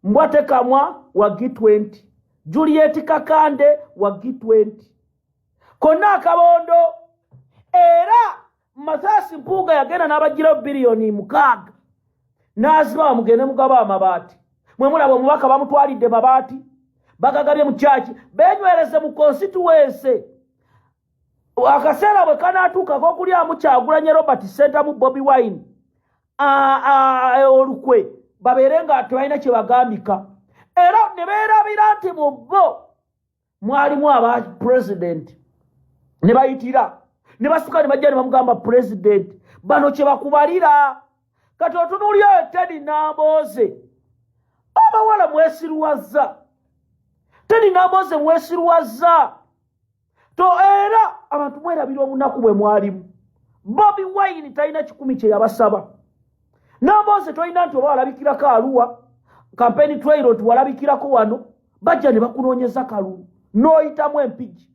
Mbwatekamwa wa G20, Juliet Kakande wa G20, konna akabondo. Era Mathias Mpuuga yagenda n'abagirawo biliyoni 6 n'azibawa, mugende mugaba amabaati. Mwe mulaba omubaka bamutwalidde mabaati, bagagabye mu kyaki, benywereze mu constituency. Akaseera bwe kanaatuukako okulyamu Kyagulanye Robert Ssentamu Bobi Wine olukwe, babeere nga tebalina kye bagambika. Era ne beerabira nti mu bo mwalimu aba president, ne bayitira ne basuka ne bajja ne bamugamba, "President, bano kye bakubalira." Kati otunuulya Teddy Nambooze, abawala mwesiruwazza. Teddy Nambooze mwesiruwazza to. Era abantu mwerabira obunaku bwe mwalimu. Bobi Wine talina 100 kye yabasaba. Nambooze tolina nti oba walabikirako Aluwa campaign trail, nti walabikirako wano, bajja ne bakunoonyeza kalulu n'oyitamu Empigi.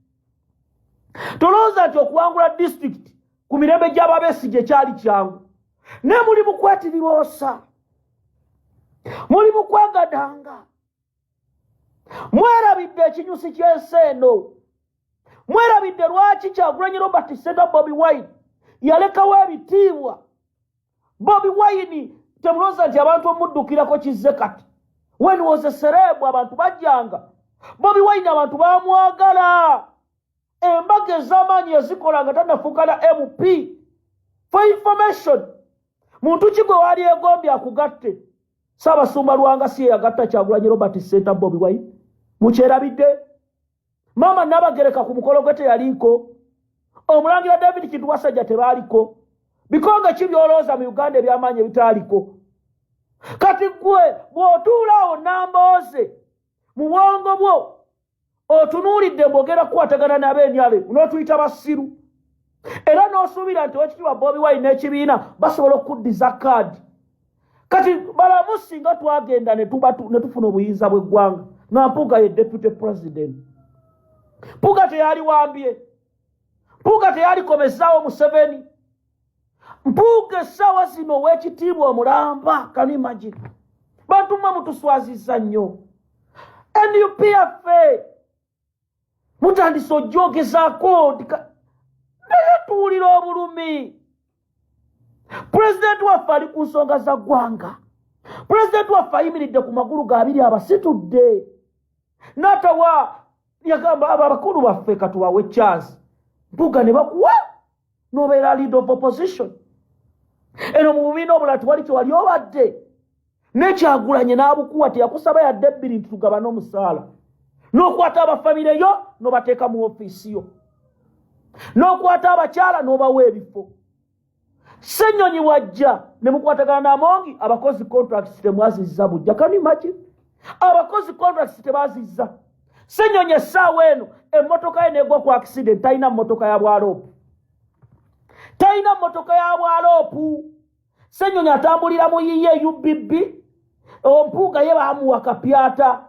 Tolowooza nti okuwangula disitulikiti ku mirembe gy'ababesigye kyali kyangu. Naye muli mu kwetiriboosa, muli mu kwegadanga, mwerabidde ekinyusi ky'ensi eno. Mwerabidde lwaki Kyagulanyi Robert Ssentamu Bobi Wine yalekawo ebitiibwa. Bobi Wine, temulowooza nti abantu omuddukirako kizze kati. When was a celeb, abantu bajjanga. Bobi Wine abantu bamwagala. Embaga ez'amaanyi yazikola nga tannafuuka na MP. For information, muntu ki gwe waali egombye akugatte? Saabasumba Lwanga si yeyagatta Kyagulanyi Robert Ssentamu Bobi Wine? Mukyerabidde? Maama Nabagereka ku mukolo gwe teyaliiko? Omulangira David Kintu Wasajja tebaaliko? Bikonge ki byolowooza mu Uganda ebyamaanyi ebitaaliko? Kati gwe bw'otuula awo, Nambooze, mu bwongo bwo otunuulidde mbwogera kukwatagana n'abenyale, n'otuyita basiru, era n'osuubira nti Owekitiibwa Bobi Wine n'ekibiina basobola okuddiza kaadi. Kati balamu, singa twagenda ne tufuna obuyinza bw'eggwanga nga Mpuuga ye deputy president, Mpuuga teyaliwambye, Mpuuga teyalikomezaawo Museveni. Mpuuga essaawa zino ow'ekitiibwa omulamba. Can you imagine? Bantu mmwe mutuswazizza nnyo. NUP yaffe mutandise ojjogezaako, naye tuwulira obulumi. Pulezidenti waffe ali ku nsonga za ggwanga. Pulezidenti waffe ayimiridde ku magulu gaabiri, abasitudde natawa. Yagamba abo abakulu baffe katubawe chance. Mpuuga ne bakuwa nobeera leader of opposition. Eno mu bubiina obulala tewali kyewali obadde. Nekyagulanye n'abukuwa, teyakusaba yadde ebbiri nti tugabane omusaala. N'okwata abafamire yo n'obateeka mu ofiisi yo, n'okwata abakyala n'obawa ebifo. Ssenyonyi wajja ne mukwatagana n'Amongi, abakozi contracts temwazizza bujja. Can you imagine? Abakozi contracts tebazizza. Ssenyonyi essaawa eno emmotoka ye negwa ku accident, talina mmotoka ya bwaloopu, talina mmotoka ya bwaloopu. Ssenyonyi atambulira mu yiye UBB. Ompuuga ye bamuwa kapyata.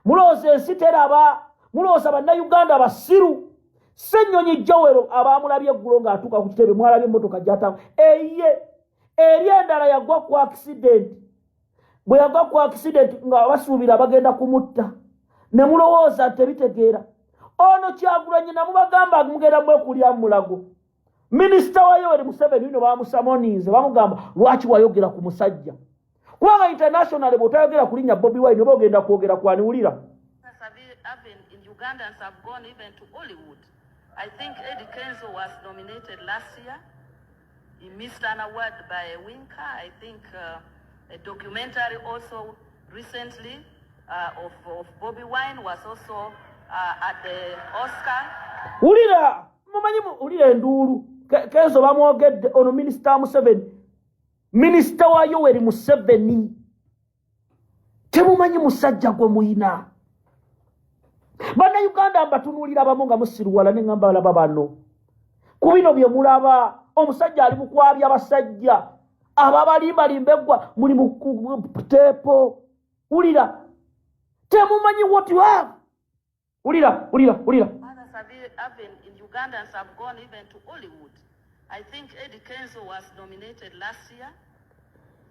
Mulowooza ensi teraba? Mulowooza Bannayuganda basiru? Ssenyonyi Jowero abamulabye eggulo ng'atuuka ku kitebe, mwalabye emmotoka gyatamu eye. Eri endala yagwa ku accident. Bwe yagwa ku accident nga basuubira bagenda kumutta, ne mulowooza tebitegeera. Ono Kyagulanyi namubagamba mugenda mwekulya mulago. Minisita wa Yoweri Museveni bino bamusamoninze, bamugamba, "Lwaki wayogera ku musajja?" Kubanga international bw'otayogera ku linnya Bobi Wine, oba ogenda kwogera kwaniwulira. Ugandans have gone even to Hollywood. I think Eddie Kenzo was nominated last year. He missed an award by a winker. I think a documentary also recently of Bobi Wine was also at the Oscar. Wulira, mumanyi, wulira enduulu. Kenzo bamwogedde. Ono minisita wa Museveni, minisita wa Yoweri Museveni. Temumanyi musajja gwe muyina. Bannayuganda mbatunuulira abamu nga musiruwala, ne ŋŋamba, balaba bano ku bino bye mulaba. Omusajja ali mu kwabya basajja ababalimbalimba eggwa muli mu teepo. Wulira, temumanyi what you have. Wulira, wulira, wulira. Others have even, in Ugandans have gone even to Hollywood. I think Eddie Kenzo was nominated last year.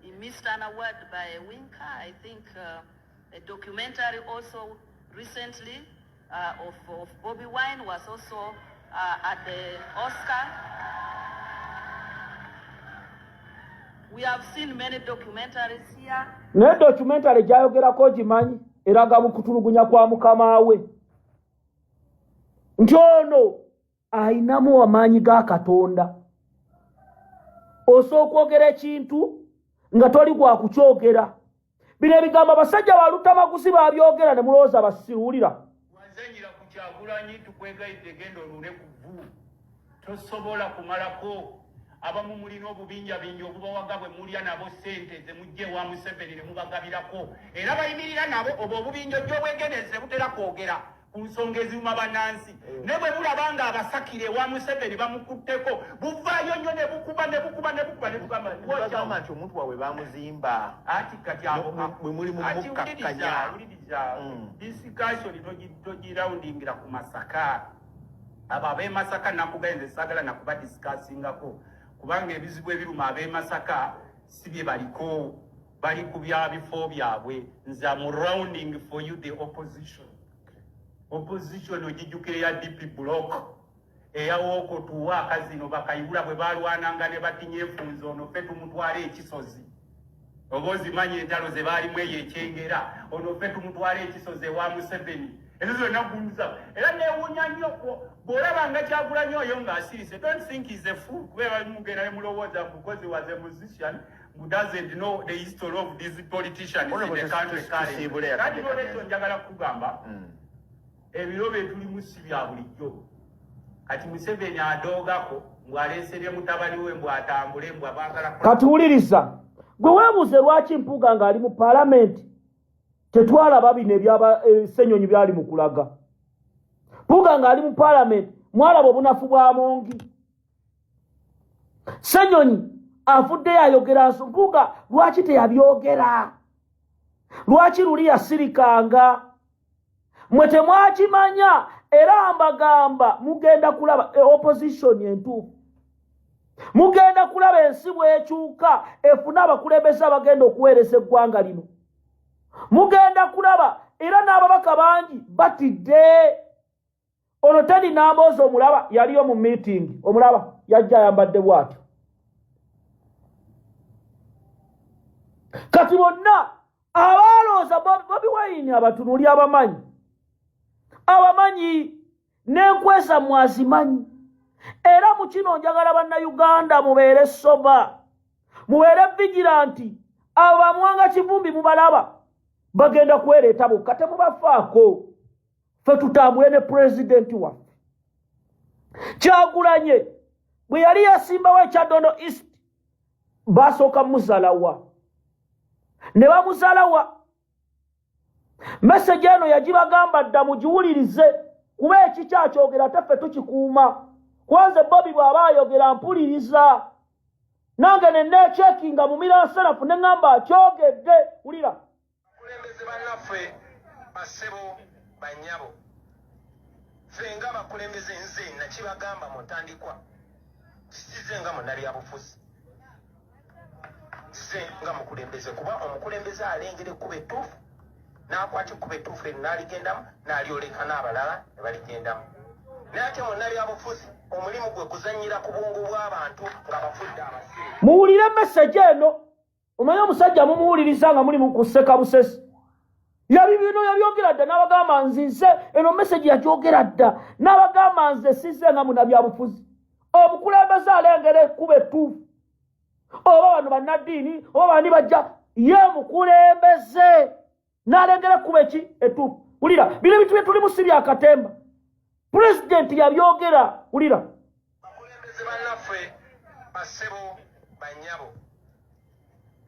He missed an award by a winker. I think A documentary also recently of Bobi Wine was also at the Oscar. We have seen many documentaries here. Naye documentary gyayogerako ogimanyi eraga bukutulugunya kwa mukama we nti ono ayinamu amaanyi ga Katonda. Osobola okwogera ekintu nga toli gwa kukyogera. Bino ebigambo abasajja ba Luttamaguzi babyogera ne mulowooza basiruwulira. Wazanyira ku Kyagulanyi, tukwegayidde genda olule ku vvu, tosobola kumalako. Abamu mulina obubinjabinja obubawaga bwe mulya nabo ssente ze mujja ewa Museveni ne mubagabirako, era bayimirira nabo. Obwo obubinja ojja obwegendereze butera kwogera ku nsonga eziruma bannansi, ne bwe bulaba nga abasakira ewa Museveni bamukutteko, buvaayo nnyo ne bukuba ne bukuba ne bukuba ne bugamba bagamba nti omuntu waabwe bamuzimba. Ati kati abo Mwe muli mu ati mukkakkanya. Wuliriza, discussion togiroundingira ku Masaka. Abo ab'e Masaka nakugaye nze saagala nakuba discussingako, kubanga ebizibu ebiruma ab'e Masaka si bye baliko, bali ku bya bifo byabwe. Nze am rounding for you the opposition. Opposition ogijjukira eya DP block eyawooko tuwa akazino bakayibula bwe balwananga ne batinyefunza ono ffe tumutwala ekisozi, oba ozimanyi entalo ze baalimu eyo ekyengera, ono ffe tumutwala ekisozi ewa Museveni. Ezo zonna gunza era neewuunya nnyo bw'olaba nga Kyagulanyi oyo ng'asirise. Don't think he's a fool, kubeera mugenda ne mulowooza because he was a musician who doesn't know the history of these politicians in the country. Tusiibule Kati akadde n'olwekyo kagenda. Njagala kukugamba, ebiro bye tulimu si bya bulijjo. Kati Museveni adoogako mbw'aleeserye mutabani we mbw'atambule mbw abaagala. Kati wuliriza gwe, weebuuze lwaki Mpuuga ng'ali mu paalamenti tetwalaba bino ebyaba Ssenyonyi byali mu kulaga. Mpuuga ng'ali mu paalamenti mwalaba obunafu bwa Mongi. Ssenyonyi avuddeyo ayogera nso. Mpuuga lwaki teyabyogera? Lwaki luli yasirikanga? Mwe temwakimanya, era mbagamba mugenda kulaba opposition entuufu, mugenda kulaba ensi bwekyuka efune abakulembeze abagenda okuweereza eggwanga lino. Mugenda kulaba era n'ababaka bangi batidde. Ono Teddy Namboozi omulaba yaliyo mu meeting, omulaba yajja ayambadde bw'atyo. Kati bonna abaalooza Bobi Wine abatunuli abamanyi, abamanyi n'enkwesa mwazimanyi. Era mu kino njagala Bannayuganda mubeere soba, mubeere vigilant. Abo Bamuwanga Kivumbi mubalaba bagenda kwereeta bokka, temubafaako. Ffe tutambule ne pulezidenti waffe Kyagulanye. Bwe yali yasimbawo ekyadondo East, basooka muzalawa ne bamuzalawa. Meseji eno yagibagamba dda, mugiwulirize kuba ekikyakyogera ate ffe tukikuuma. Kwanze Bobi bw'aba ayogera mpuliriza nange ne neekyekinga mu miranserafu ne ŋŋamba akyogedde. Wulira. Bakulembeze bannaffe, bassebo, bannyabo, ffe nga abakulembeze, nze nakibagamba mu ntandikwa, size nga munnabyabufuzi, size nga mukulembeze, kuba omukulembeze alengera ekkubo ettuufu n'akwata ekkubo ettuufu eryo n'aligendamu n'alyoleka n'abalala ne baligendamu. Naye ate munnabyabufuzi omulimu gwe kuzannyira ku bwongo bw'abantu nga bafudde abasiru. Muwulire meseji eno. Omanyi omusajja mumuwuliriza nga muli mu kuseka busesi. Yabi bino yabyogera dda n'abagamba nzize. Eno meseji yagyogera dda n'abagamba nze size nga munnabyabufuzi. Omukulembeze alengera ekkubo ettuufu, oba bano bannaddiini oba bani bajja, ye mukulembeze n'alengera ekkubo eki ettuufu. Wulira bino ebintu bye tulimu si bya katemba, pulezidenti yabyogera. Wulira. Bakulembeze bannaffe, bassebo, bannyabo,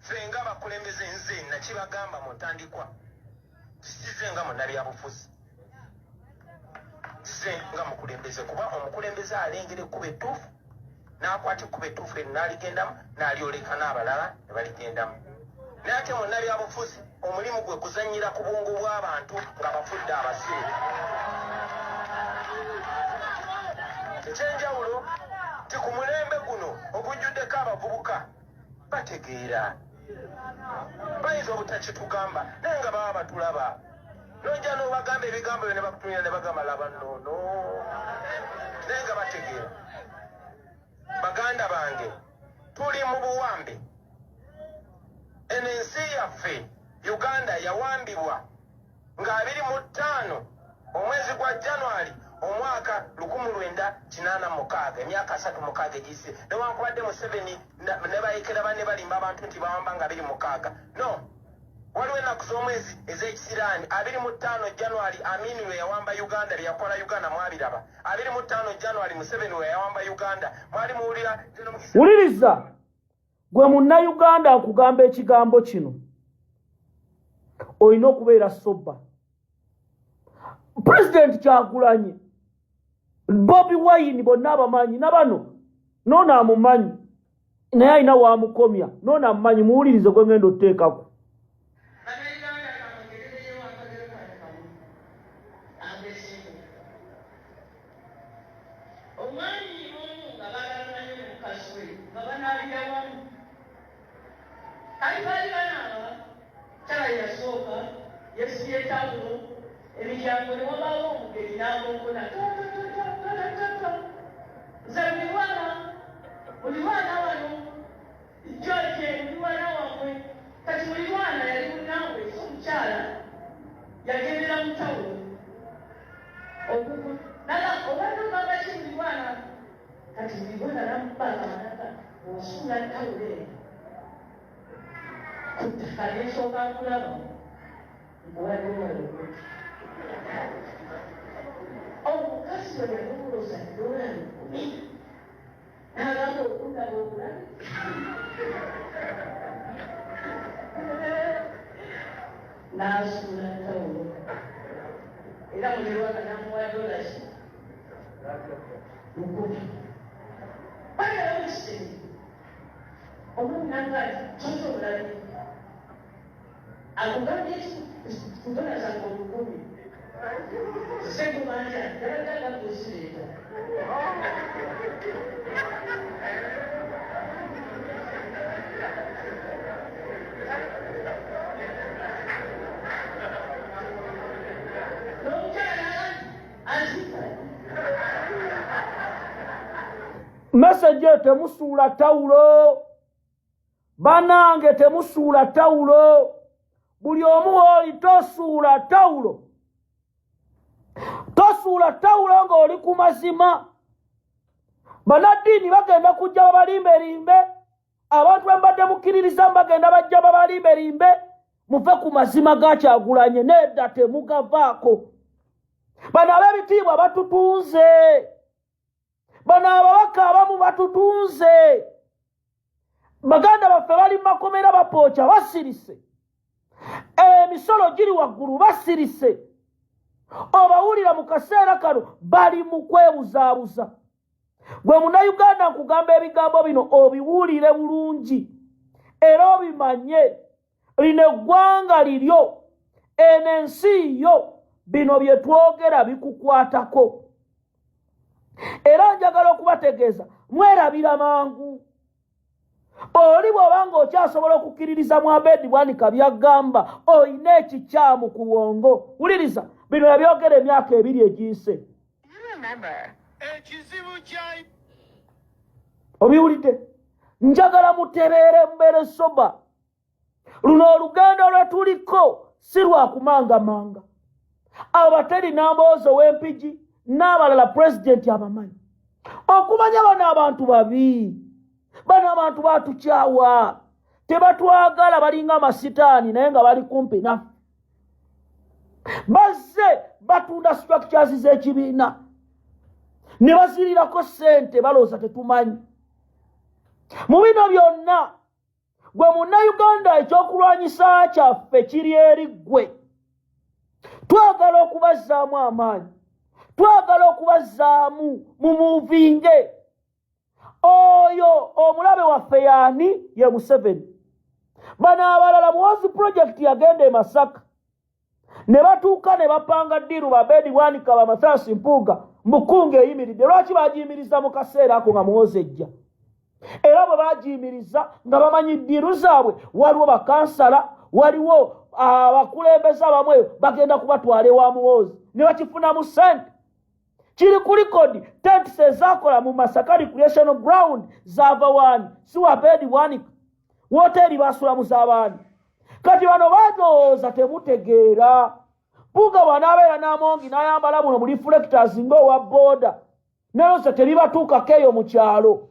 ffe nga abakulembeze, nze nakibagamba mu ntandikwa, size nga munnabyabufuzi, size nga mukulembeze, kuba omukulembeze alengera ekkubo ettuufu n'akwata ekkubo ettuufu eryo n'aligendamu n'alyoleka n'abalala ne baligendamu. Naye ate munnabyabufuzi omulimu gwe kuzannyira ku bwongo bw'abantu nga bafudde abasiru. Ekyenjawulo ti ku mulembe guno ogujjuddeko abavubuka bategeera. Bayinza obutakitugamba, naye nga baba batulaba. Nojja n'obagamba ebigambo byo ne bakutunira ne bagamba laba noono, naye nga bategeera. Baganda bange, tuli mu buwambe. Eno ensi yaffe Uganda yawambibwa nga 25 omwezi gwa January omwaka 1986, emyaka 36 egiyise. Newankubadde Museveni ne bayekera banne balimba abantu nti bawamba nga 26, no, waliwo ennaku z'omwezi ez'ekisiraani. 25 January Amini lwe yawamba Uganda, bye yakola Uganda mwabiraba. 25 January Museveni lwe yawamba Uganda, mwali muwulira. Wuliriza gwe Munnayuganda, nkugamba ekigambo kino, olina okubeera sober. Pulezidenti Kyagulanyi, Bobi Wine, bonna abamanyi na bano noono amumanyi, naye alina wamukomya. Noono amumanyi, muwulirize gwe ngenda otuteekako. Bannayuganda, kamugerereyo akagero kano kamu agesinga. Omwami omu nga baagalana nnyo ne mukazi we, nga banaabira wamu. Kali baali banaaba, kyala yasooka yesibye tawulo emiryango, ne wabaawo omugenyi n'akonkona tatatatatatatata. "Nze mulirwana, mulirwana wano, George, mulirwana wammwe." Kati mulirwana yali munnaawe, so omukyala yagendera mu tawulo naga, "Obadde ogamba ki, mulirwana?" Kati mulirwana namuba akamanaga, "Osuula tawulo eno ku ttaka nensooka nkulaba, nkuwa $1,000." Omukazi bwe yalowooza $1,000, n'agamba, "Okundaba obulabe?" N'asuula tawulo, era mulirwana n'amuwa $1,000. Bagala mu kisenge, omwami nanga nti, "Kyonza obulabe akugambye ki ku dola zange 1,000? Sekubanja yabadde agamba ozireeta." N'omukyala naga nti azita. Message eyo, temusuula tawulo banange, temusuula tawulo. Buli omu wooli, tosuula tawulo, tosuula tawulo ng'oli ku mazima. Bannaddiini bagenda kujja babalimberimbe, abantu bembadde mukkiririza bagenda bajja babalimberimbe muve ku mazima ga Kyagulanye. Nedda, temugavaako. Bano ab'ebitiibwa batutunze, bano ababaka abamu batutunze, baganda baffe bali makomera bapooca basirise, emisolo giri waggulu basirise. Obawulira mu kaseera kano bali mu kwebuzaabuza. Gwe Munnayuganda, nkugamba ebigambo bino obiwulire bulungi era obimanye. Lino eggwanga liryo, eno ensi yo, bino bye twogera bikukwatako. Era njagala okubategeeza, mwerabira mangu. Oli bw'oba nga okyasobola okukkiririza mu Abedi Bwanika byagamba, olina ekikyamu ku bwongo. Wuliriza bino, yabyogera emyaka 2 egiyise. Ekizibu kya Obiwulidde? Njagala mutebeere, mubeere sober. Luno olugendo lwe tuliko si lwakumangamanga. Abateri Namboozo w'Empigi n'abalala, pulezidenti abamanyi okumanya bano abantu babi, bano abantu batukyawa, tebatwagala, balinga amasitaani, naye nga bali kumpi naffe. Bazze batunda structures z'ekibiina ne bazirirako ssente, balowooza tetumanyi. Mu bino byonna, gwe Munnayuganda, ekyokulwanyisa kyaffe kiri eri ggwe. Twagala okubazzaamu amaanyi, twagala okubazzaamu mumuvinge oyo omulabe waffe. Yaani ye Museveni. Bano abalala, Muwozi project yagenda e Masaka ne batuuka ne bapanga deal, babedi Bwanika, Bamathasi Mpuuga, mukunga eyimiridde. Lwaki bagiyimiriza mu kaseera ako nga Muwozi ejja? Era bwe bagiyimiriza nga bamanyi ddiiru zaabwe, waliwo bakansala, waliwo abakulembeze abamu eyo bagenda kubatwala ewa Muhoozi ne bakifunamu ssente. Kiri ku record, tents ezakola mu Masaka Recreation Ground zaava waani? Si wa Abedi Bwanika? Woteeri basulamu z'abaani? Kati bano balowooza temutegeera. Mpuuga bw'anaabeera n'amongi n'ayambala buno bu reflectors ng'owa booda, nalowooza tebibatuukako eyo mu kyalo.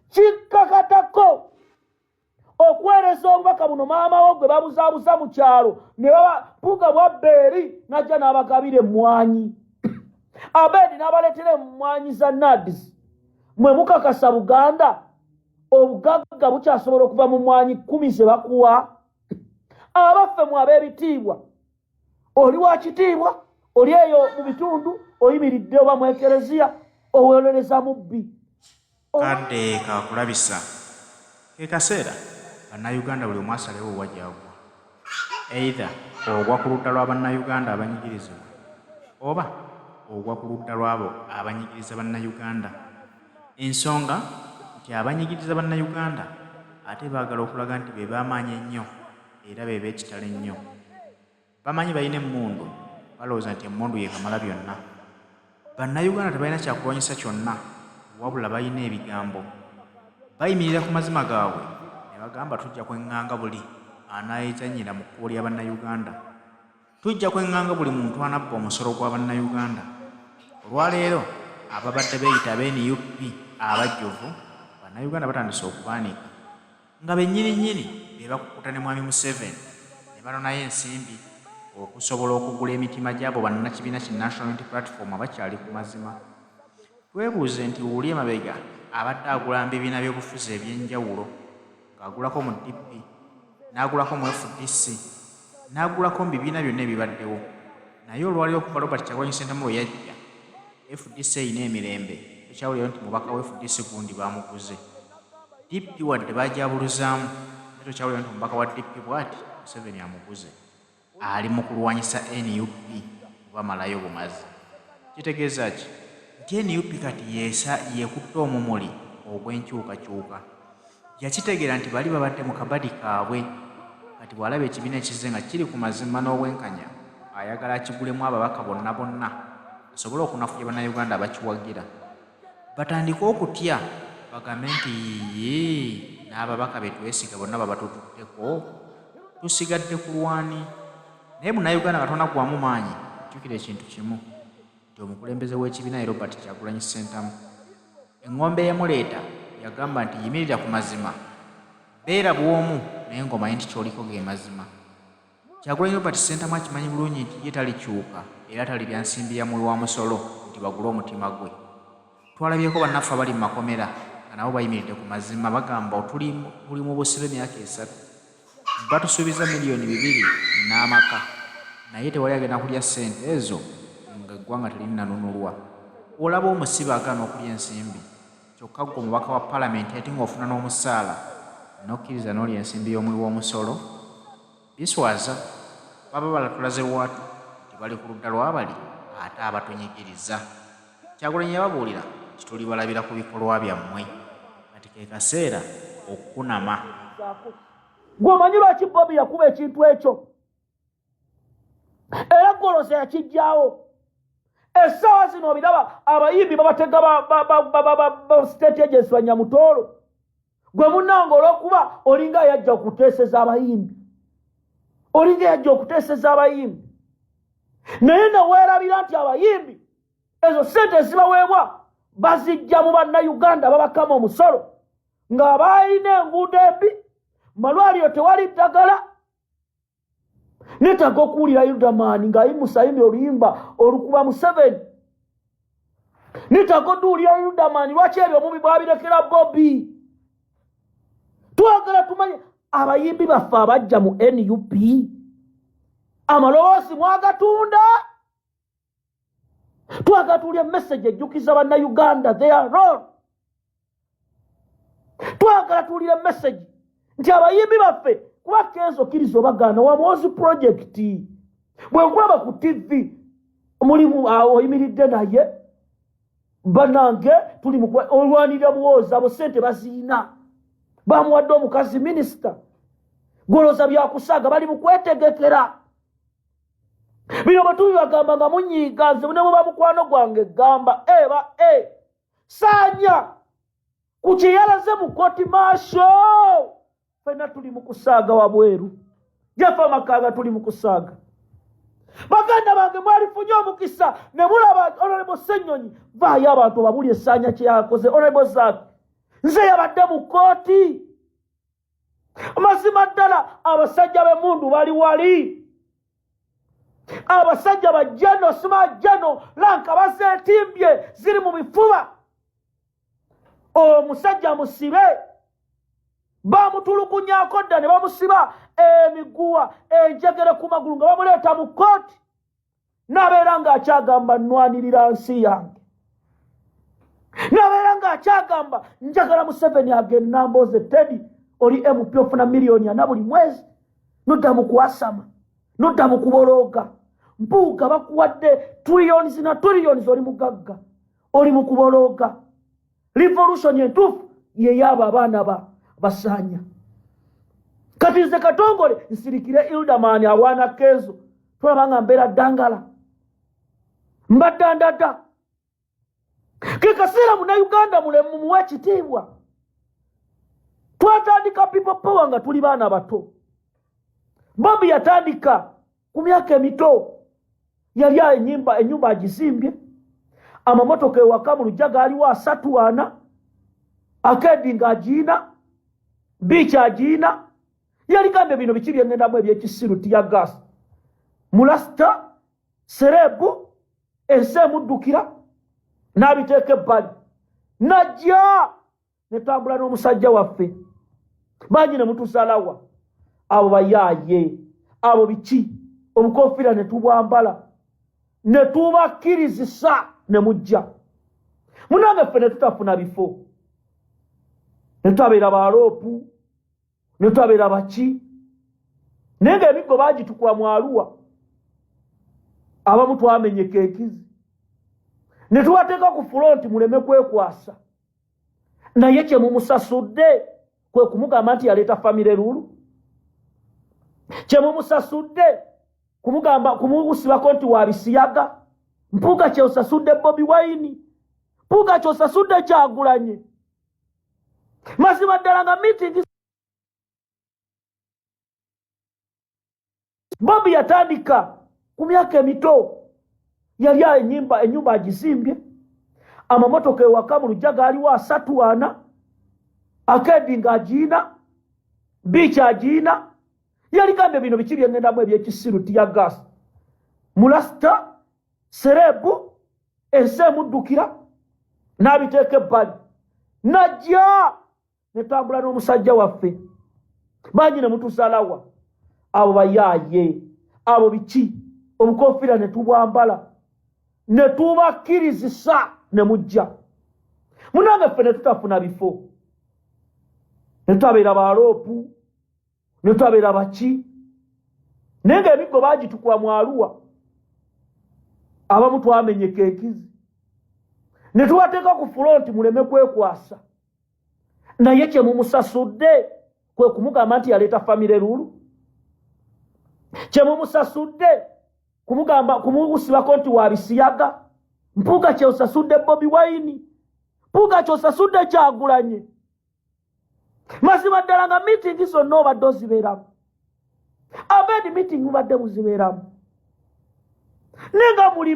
Kikkakatako okuweereza obubaka buno maama wo gwe babuzaabuza mu kyalo ne baba Mpuuga bwabba eri n'ajja n'abagabira emmwanyi, Abedi n'abaleetera emmwanyi za NAADS. Mwe mukakasa Buganda obugagga bukyasobola okuva mu mmwanyi 10 ze bakuwa? Abaffe mwe ab'ebitiibwa, oli wa kitiibwa, oli eyo mu bitundu oyimiridde oba mu ekereziya oweerereza mubbi. Kadde kakulabisa ke kaseera Bannayuganda buli omu asalewo wa gy'agwa. Either ogwa ku ludda lwa Bannayuganda abanyigirizibwa oba ogwa ku ludda lw'abo abanyigiriza Bannayuganda. Ensonga nti abanyigiriza Bannayuganda ate baagala okulaga nti be b'amaanyi ennyo era be b'ekitalo ennyo. Bamanyi balina emmundu, balowooza nti emmundu ye kamala byonna. Bannayuganda tebalina kyakulwanyisa kyonna wabula balina ebigambo. Bayimirira ku mazima gaabwe ne bagamba tujja kweng'anga buli anaayezannyira mu kkubo lya Bannayuganda. Tujja kweng'anga buli muntu anabba omusolo gwa Bannayuganda. Olwaleero ababadde beeyita aba nup abajjuvu, Bannayuganda batandise okubaanika. Nga bennyini nnyini be bakukuta ne Mwami Museveni ne banonayo ensimbi okusobola okugula emitima gy'abo bannakibiina ki National Unity Platform abakyali ku mazima. Twebuuze nti wuli emabega abadde agula mu bibiina by'obufuzi eby'enjawulo ng'agulako mu DP, n'agulako mu fdc, n'agulako mu bibiina byonna ebibaddewo naye olwaleero okuva Robert Kyagulanyi Ssentamu lwe yajja, Fdc erina emirembe tokyawulirayo nti mubaka wa fdc gundi baamuguze. DP wadde baagyabuluzaamu naye tokyawulirayo nti omubaka wa DP bwati Museveni amuguze. Ali mu kulwanyisa nup kubamalayo bumazi. Kitegeeza ki? Nti nup kati yeesa yeekutte omumuli ogw'enkyukakyuka. Yakitegeera nti bali babadde mu kabadi kaabwe kati bw'alaba ekibiina ekizze nga kiri ku mazima n'obwenkanya ayagala akigulemu ababaka bonna bonna asobole okunafuya Bannayuganda abakiwagira batandike okutya bagambe nti yiiyi n'ababaka be twesiga bonna babatututteko tusigadde ku lwani. Naye Munnayuganda nga tonaggwamu maanyi jjukira ekintu kimu. nti omukulembeze w'ekibiina ye Robert Kyagulanyi Ssentamu. Eng'ombe eyamuleeta yagamba nti yimirira ku mazima, beera bw'omu naye ng'omanyi nti ky'oliko ge mazima. Kyagulanyi Robert Ssentamu akimanyi bulungi nti ye talikyuka era talirya nsimbi ya muwi wa musolo nti bagule omutima gwe. Twalabyeko bannaffe abali mu makomera nga nabo bayimiridde ku mazima bagamba tuli tuli mu busibe myaka esatu. Batusuubizza miliyoni bibiri n'amaka naye tewali agenda kulya ssente ezo nga eggwanga terinnanunulwa. Olaba omusibe agaana okulya ensimbi kyokka ggwe omubaka wa palamenti ate ng'ofuna n'omusaala n'okkiriza n'olya ensimbi y'omuwi w'omusolo? Biswaza, baba balatulaze lwatu nti bali ku ludda lwa bali ate abatunyigiriza. Kyagulanyi yababuulira nti tulibalabira ku bikolwa byammwe. Kati ke kaseera okukunama. Gwe omanyi lwaki Bobi yakuba ekintu ekyo? Era goloza yakijjawo. Essaawa zino obiraba abayimbi babatega ba state agency banyamutoolo. Gwe munnange olw'okuba olinga yajja okuteeseza abayimbi, olinga yajja okuteeseza abayimbi, naye neweerabira nti abayimbi ezo ssente ezibaweebwa bazijja mu Bannayuganda babakama omusolo, ng'abalina enguudo embi, malwaliro tewali ddagala. Neetaaga okuwulira Yudamaani ng'ayimusa ayimba oluyimba olukuba Museveni. Neetaaga oduwulira Yudamaani, lwaki ebyo omubi bwabirekera Bobi? Twagala tumanye abayimbi baffe abajja mu nup amaloboozi mwagatunda. Twagala tuwulire message ejjukiza Bannayuganda their role. Twagala tuwulire message nti abayimbi baffe, kuba Kenzo kkiriza obagaana wa Muhoozi project, bwe nkulaba ku TV mulimu oyimiridde naye. Banange, tuli olwanirira buwoozi. Abo sente baziina, bamuwadde omukazi minisita. Golooza byakusaaga, bali mu kwetegekera bino. Bwe tubibagamba nga munyiiga. Nze ne bweba mukwano gwange, gamba eba e saanya ku kye yalaze mu kooti martial. Fenna tuli mu kusaaga wabweru. Jaffe amakaaga tuli mu kusaaga. Baganda bange, mwalifunye omukisa ne mulaba Honorable Ssenyonyi vaayo, abantu babuli esaanya kye yakoze. Honorable Zak nze yabadde mu kooti. Mazima ddala, abasajja b'emundu bali wali, abasajja bajjano sima jjano lanka bazeetimbye, ziri mu bifuba. Omusajja musibe, bamutulugunyako dda ne bamusiba emiguwa enjegere ku magulu nga bamuleeta mu kooti, n'abeera ng'akyagamba, "Nnwanirira nsi yange," n'abeera ng'akyagamba, "Njagala Museveni agende." Nambooze Teddy, oli MP, ofuna miliyoni 4 buli mwezi, nodda mu kuwasama, nodda mu kubolooga. Mpuuga, bakuwadde trillions na trillions, oli mugagga, oli mu kubolooga. Revolution entuufu yeyaabo abaana ba basaanya. Kati nze Katongole nsirikire Ildaman awaana Kenzo, tolaba nga mbeera ddangala, mbadda ndadda. Ke kaseera Munnayuganda mulemu muwe ekitiibwa. Twatandika People Power nga tuli baana bato. Bobi yatandika ku myaka emito, yali enyimba, enyumba agizimbye, amamotoka ewaka mu lujja gaaliwo asatu ana, akedi ng'agiina, biiki agiina. Yaligambye, "Bino biki byengendamu ebyekisiru? Tear gas, mulasita, celeb." Ensi emuddukira n'abiteeka ebbali, najja netambula n'omusajja waffe. Bangi ne mutusalawa, abo bayaaye, abo biki, obukofiira ne tubwambala ne tubakkirizisa ne mujja. Munange, ffe ne tutafuna bifo, ne tutabeera baloopu, ne tutabeera baki, naye ng'emiggo baagitukuba mu Aluwa. Abamu twamenyeka enkizi ne tubateeka ku front muleme kwekwasa. Naye kye mumusasudde kwe kumugamba nti yaleeta family rule? Kye mumusasudde kumugamba kumusibako nti wabisiyaga? Mpuuga, kyosasudde Bobi Wine, Mpuuga, kyosasudde Kyagulanye, mazima ddala nga meeting. Bobi yatandika ku myaka emito, yali enyimba, enyumba agizimbye, amamotoka ewaka mu lujja gaaliwo asatu ana, akedi ng'agiina, biiki agiina. Yaligambye, "Bino biki byengendamu ebyekisiru? Tear gas, mulasita, celeb." Ensi emuddukira n'abiteeka ebbali, najja netambula n'omusajja waffe. Bangi ne mutusalawa, abo bayaaye, abo biki, obukofiira ne tubwambala ne tubakkirizisa ne mujja. Munange, ffe ne tutafuna bifo, ne tutabeera baloopu, ne tutabeera baki, naye ng'emiggo baagitukuba mu Aluwa. Abamu twamenyeka enkizi ne tubateeka ku front muleme kwekwasa. Naye kye mumusasudde kwe kumugamba nti yaleeta family rule? Kye mumusasudde kumugamba kumusibako nti wabisiyaga? Mpuuga, kyosasudde Bobi Wine, Mpuuga, kyosasudde Kyagulanye, mazima ddala nga meeting zonna obadde ozibeeramu, abedi meeting mubadde muzibeeramu, naye nga muli